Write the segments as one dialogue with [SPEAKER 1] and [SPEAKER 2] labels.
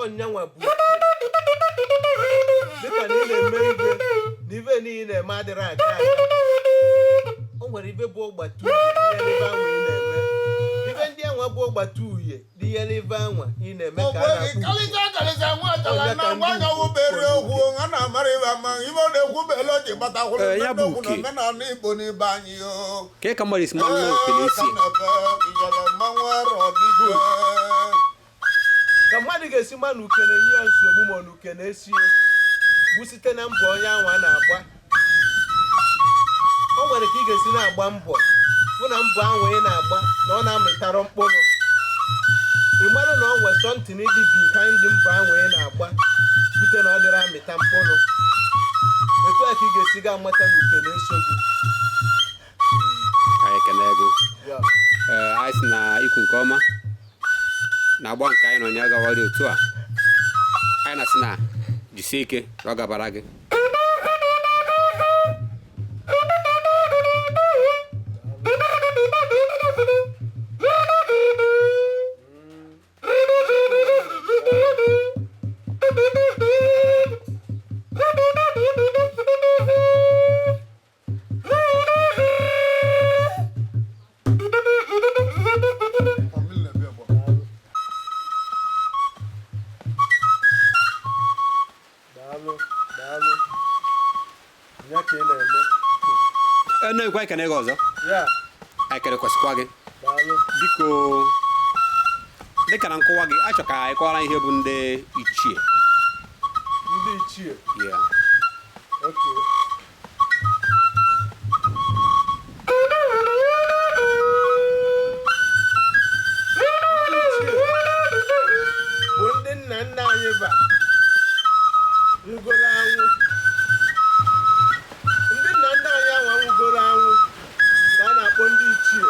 [SPEAKER 1] Ọnyanwa bụ uke. Dịka na ị na-eme ibe na ibe niile ị na-eme adịrị aga aga, o nwere ibe bụ ọgbata uhie n'ihe ibe anwa ị na-eme. Ibe ndị anwa bụ ọgbata uhie n'ihe ibe anwa ị na-eme ka a na-akpọ uke.
[SPEAKER 2] Kalịcha kalịcha nwa achala
[SPEAKER 1] Onye
[SPEAKER 2] na
[SPEAKER 1] ka
[SPEAKER 2] ngwa
[SPEAKER 1] ndị
[SPEAKER 2] anyanwụ
[SPEAKER 1] Igbo
[SPEAKER 2] beri
[SPEAKER 1] kpọrọ
[SPEAKER 2] okwu a na-amara ibe ama ibe ọ na-ekwu bụ elu o ji gbatakwuru
[SPEAKER 3] Ee, ya bụ
[SPEAKER 2] okwu na
[SPEAKER 3] uke.
[SPEAKER 2] omenala Igbo n'ibe anyị o.
[SPEAKER 3] Ka ka mmadụ si mmanụ uke na-esi
[SPEAKER 2] Ee, ka na-ebe ijele mmanwụ arọ dike.
[SPEAKER 1] Ka mmadụ ga-esi ma na uke na-enye ya nsogbu ma ọ na uke na-esi ya bụ site na mbọ onye anwa na-agba. O nwere ka ị ga-esi na-agba mbọ fụ na mbọ anwa ị na-agba na ọ na-amịtarọ mkpụrụ, ị mara na ọ nwere something dị behind mbọ anwa ị na-agba bute na ọ dịrị amịta mkpụrụ. Etu a ka ị ga-esi ga amata na uke na-eso gị.
[SPEAKER 3] Anyị ekele gị.
[SPEAKER 1] Ya.
[SPEAKER 3] Ee, anyị si na ikwu nke ọma na agba nke anyị nọ ya gawara otu a, anyị na-asị na jisie ike ka ọ gabara gị.
[SPEAKER 1] Daalụ, daalụ. Ya ka ị na-eme.
[SPEAKER 3] Enekwa ekene gị ọzọ.
[SPEAKER 1] Ya.
[SPEAKER 3] Anyị kenekwasịkwa gị.
[SPEAKER 1] Daalụ.
[SPEAKER 3] Biko, dịka na nkọwa gị, achọ ka anyị kọwara ihe bụ ndị ichie.
[SPEAKER 1] Ndị ichie.
[SPEAKER 3] Yeah.
[SPEAKER 1] Okay. Ndị ichie bụ ndị nna nna anyị ba nwugoro anwụ. Ndị nna nna anyị anwa nwugoro anwụ ka a na-akpọ ndị ichie.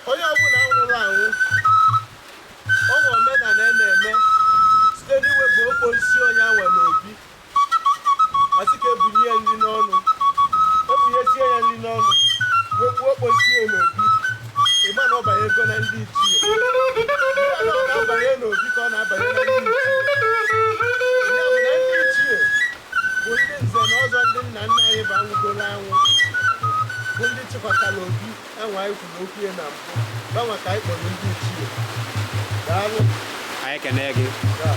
[SPEAKER 1] Onye ọbụla nwụrụ anwụ, ọ nwe omenala a na-eme site n'iwepụ okposi onye anwa n'obi, asị ka ebunye ya nri n'ọnụ, ebunyesie ya nri n'ọnụ, wepụ okposi ya n'obi, ịma na ọ banye ego na ndị ichie. Mgbe na ọ na-abanye n'obi ka ọ na-abanye na ndị ichie. Ya bụ na ndị ichie bụ ndị nze na ọzọ, ndị nna nna anyị bụ anwụgoro anwụ, bụ ndị chịkọtara obi anwa anyị kwuru okwu ya na mbụ, gbanwe ka anyị kpọrọ ndị ichie. Daalụ.
[SPEAKER 3] Anyị ekene gị.
[SPEAKER 1] Ya.